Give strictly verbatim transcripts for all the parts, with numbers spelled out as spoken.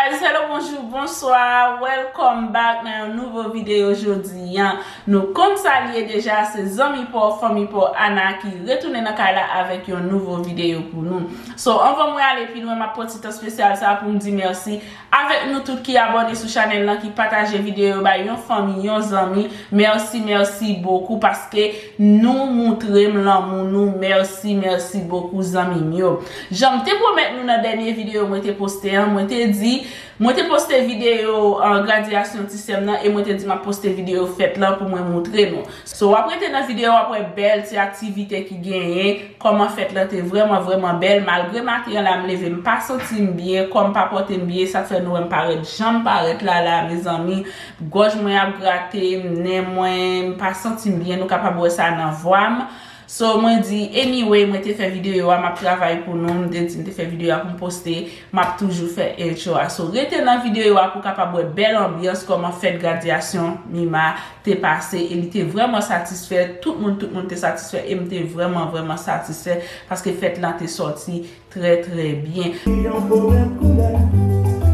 Guys, hello, bonjou, bonswa, welcome back nan yon nouvo videyo jodi an. Nou konn sa l ye deja, se zanmi pa w, fanmi pa w Ana ki retounen nan kay la avèk yon nouvo videyo pou nou. So, anvan mwen ale pi lwen, m ap pran ti tan espesyal sa pou m di mèsi avèk nou tout ki abòne sou chanèl lan, ki pataje videyo yo bay yon fanmi, yon zanmi. Mèsi, mèsi bokou paske nou moutre m lanmou nou. Mèsi, mèsi bokou zanmi m yo. Jan m te pwomèt nou nan dènye videyo mwen te poste an, mwen te di, mwen te poste videyo an gradyasyon ti sè m nan e mwen te di m ap poste videyo fèt lan pou mwen moutre nou. So, w ap rete nan videyo, w ap wè bèl ti aktivite ki genyen, kòman fèt lan te vrèman, vrèman bèl. Malgre maten an la m leve, m pa santi m byen, kò m pa pòte m byen, sa k fè nou wè m parèt jan m parèt la la, mezanmi. Gòj mwen ap grate m, nen mwen, m pa santi m byen, nou kapab wè sa nan vwa m. So, mwen di, anyway, mwen te fè videyo a, m ap travay pou nou, m te di m te fè videyo a pou m poste, m ap toujou fè intro a. So, rete nan videyo a pou w kapab wè bèl anbyans kòman fèt gradyasyon Mima te pase, e li te vrèman satisfè, tout moun, tout moun te satisfè, e m te vrèman, vrèman satisfè, paske fèt lan te sòti trè, trè byen. Yon pwoblèm koulè,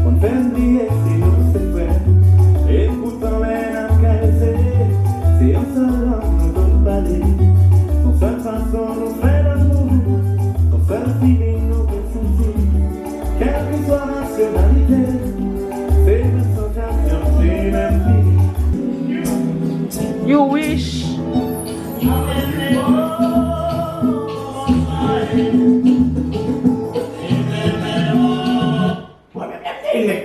konn fè m bliye si nou se frè. E poutan lè n ap karese, se yon sèl lang nou konn pale. Yon sèl fason nou fè lanmou, yon sèl feeling nou konn santi. Kèlkeswa nasyonalite, se menm sansasyon, se menm feeling. You wish. Mwen menm, menm te lè.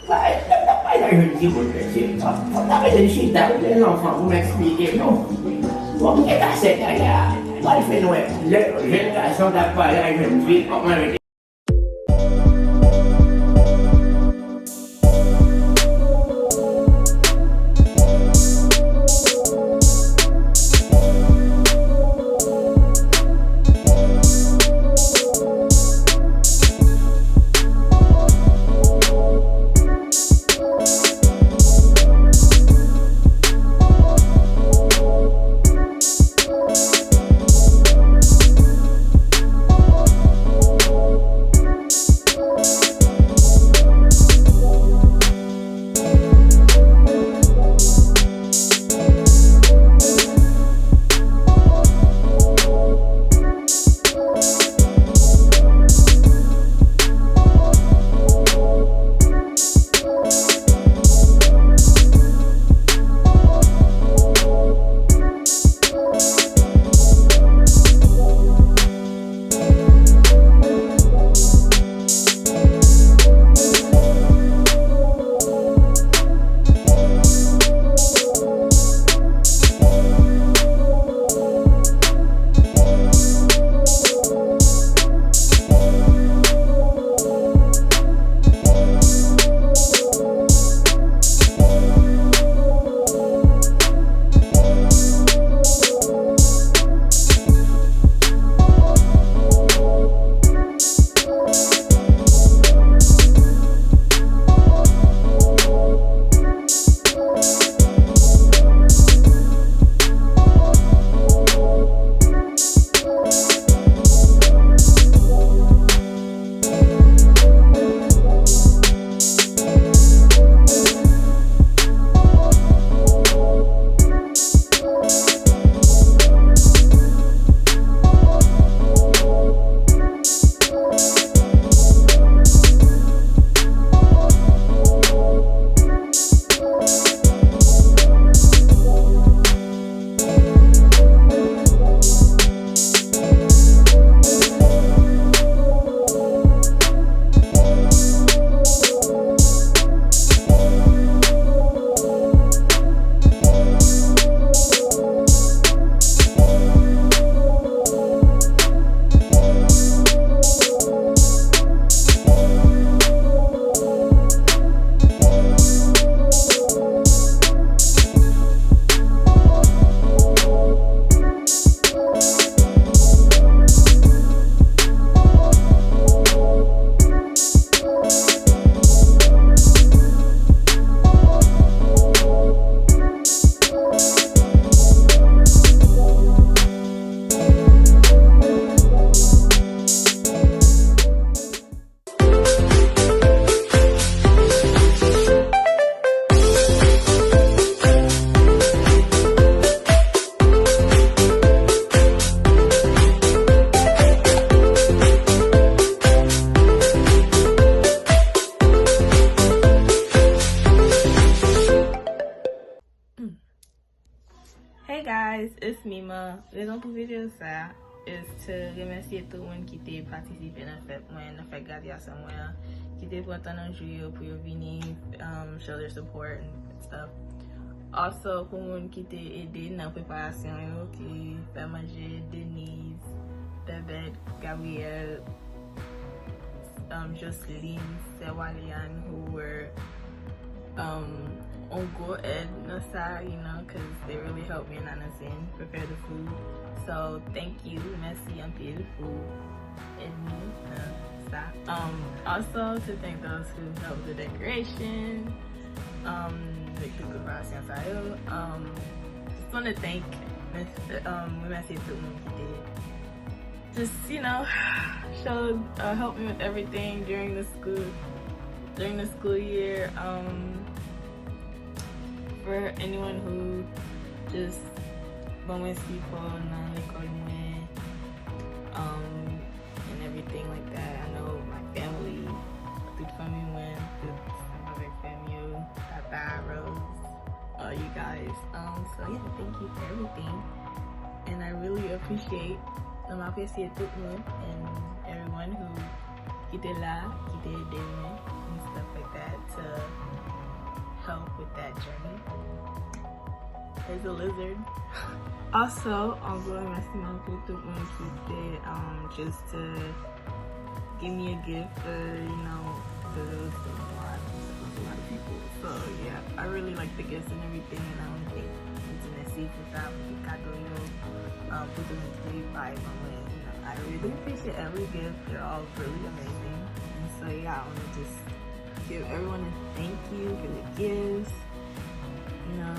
Mwen menm, menm pa jan jwenn timoun, mesye. Fò, fò n ta mete l chita, ou se zanfan, pou m eksplike nou. Bon, m te ka sèt ane a, m al fè n wè, lè jèn gason t ap pale ak jèn fi, kòman yo te It's Mima. Rezon pou videyo sa is to remèsye tout moun ki te patisipe nan fèt mwen, nan fèt gradyasyon mwen an, ki te pran tan nan jou yo pou yo vini, um, show their support and stuff. Also, pou moun ki te ede nan preparasyon yo, ki fè manje, Denise, Bebette, Gabrielle, um, Jocelyn, Sè Walian, who were, um, on gwo èd nan sa, you know, cause they really helped me in Anasin prepare the food. So, thank you, mèsi anpil pou èd nou nan sa. Um, also to thank those who helped the decoration, um, like the preparasyon sa yo. Um, just want to thank, um, remèsye tout moun ki te just, you know, showed, uh, helped me with everything during the school, during the school year. Um, for anyone who just ban mwen sipò nan lekòl mwen, um, and everything like that. I know my family, tout fanmi mwen, tout sa avèk fanmi yo, Tata, Rose, all you guys. Um, so yeah, thank you for everything. And I really appreciate, um, apresye tout moun and everyone who ki te la, ki te ede mwen and stuff like that to help with that journey. There's a lizard. Also, on gwo remèsiman pou tout moun ki te, um, just to give me a gift for, you know, for those, a lot, a lot of people. So yeah, I really like the gifts and everything, and I want to thank Auntie Nessie for that, pou kado yo, um, pou tout moun ki te bay mwen, you know, I really appreciate every gift. They're all really amazing. And so yeah, I want to just give everyone a thank you for the gifts. You know,